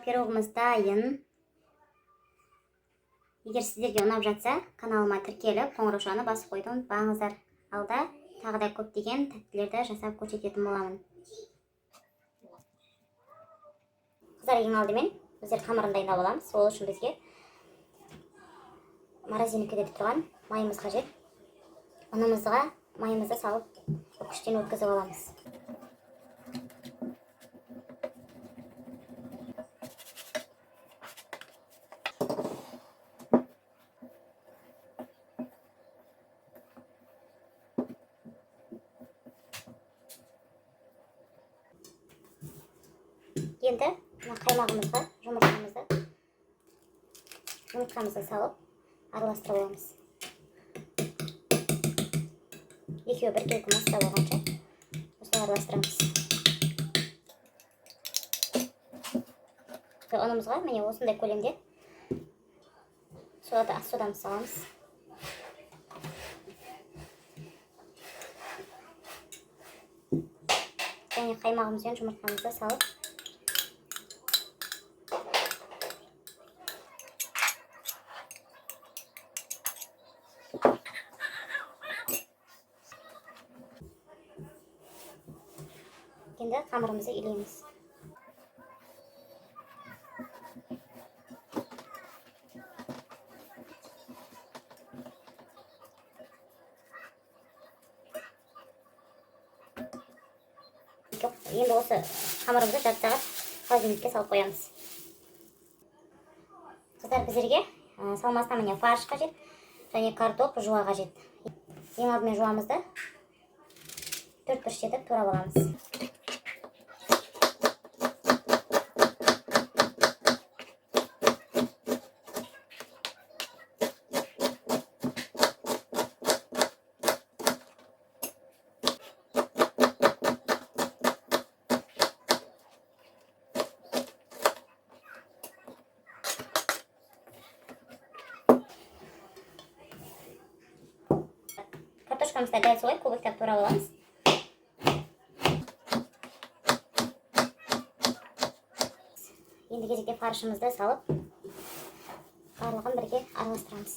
Пирогымыз дайын. Егер сіздерге ұнап жатса, каналыма тіркеліп, қоңыраушаны басып қоюды ұмытпаңыздар. Алда тағы да көптеген тәттілерді жасап көрсететін боламын. Қыздар, ең алдымен біздер қамырын дайындап аламыз. Ол үшін бізге морозильникте тұрған майымыз қажет. Ұнымызға майымызды салып, үкіштен өткізіп аламыз. Енді мына қаймағымызға жұмыртқамызды салып араластырып аламыз. Екеуі біркелкі масса болғанша осылай араластырамыз. Ұнымызға міне осындай көлемде содамызды саламыз. Және қаймағымыз бен жұмыртқамызды салып енді қамырымызды илейміз. Енді осы қамырымызды жарты сағат холодильникке салып қоямыз. Қыздар, біздерге салмасына міне фарш қажет және картоп, жуа қажет. Ең алдымен жуамызды төрт бұрыш етіп турап аламыз. Картошкамызды дәл солай кубиктеп турап аламыз. Енді кезекте фаршымызды салып, барлығын бірге араластырамыз.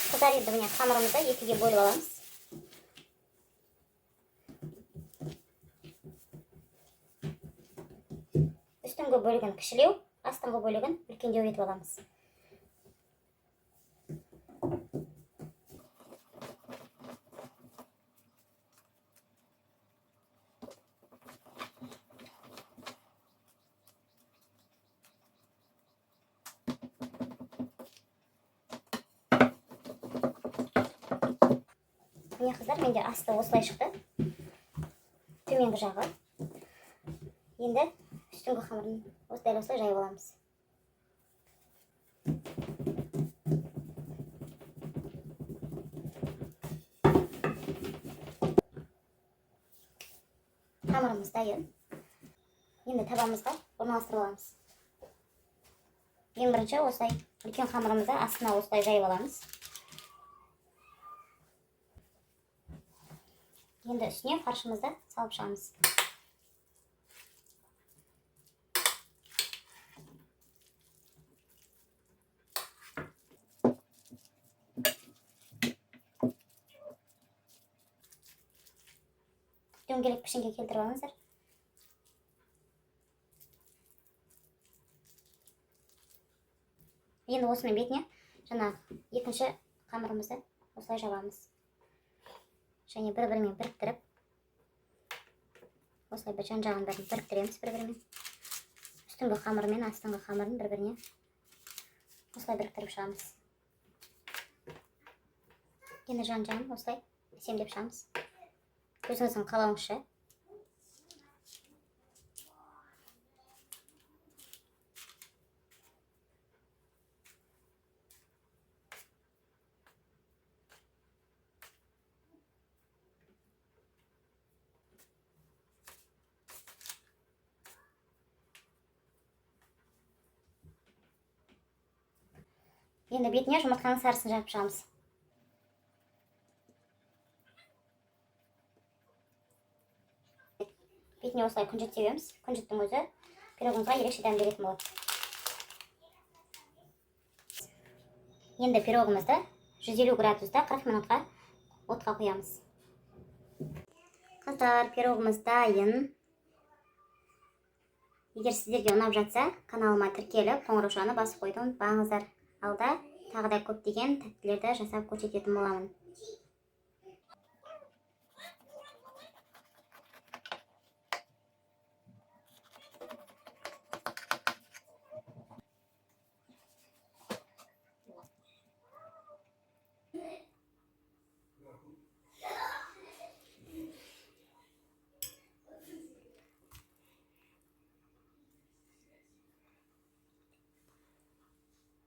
Қыздар, енді міне қамырымызды екіге бөліп аламыз. Үстіңгі бөлігін кішілеу, астыңғы бөлігін үлкендеу етіп аламыз. Міне қыздар, менде асты осылай шықты. Төменгі жағы. Енді үстіңгі қамырын дәл осылай жайып аламыз. Қамырымыз дайын. Енді табамызға орналастырып аламыз. Ең бірінші осылай үлкен қамырымызды астына осылай жайып аламыз. Енді үстіне фаршымызды салып шығамыз. Дөңгелек пішінге келтіріп алыңыздар. Енді осының бетіне жаңағы екінші қамырымызды осылай жабамыз. Және бір-бірімен біріктіріп, осылай бір жан-жағын бәрін біріктіреміз бір-бірімен. Үстіңгі қамыр мен астыңғы қамырын бір-біріне осылай біріктіріп шығамыз. Енді жан-жағын осылай әсемдеп шығамыз. Өзіңіздің қалауыңызша. Енді бетіне жұмыртқаның сарысын жағып шығамыз. Бетіне Бетіне осылай күнжіт себеміз. Күнжіттің өзі пирогымызға ерекше дәм беретін болады. Енді пирогымызды 150 градуста 40 минутқа отқа қоямыз. Қыздар, пирогымыз дайын. Егер сіздерге ұнап жатса, каналыма тіркеліп, қоңыраушаны басып қоюды ұмытпаңыздар. Алда тағы да көптеген тәттілерді жасап көрсететін боламын.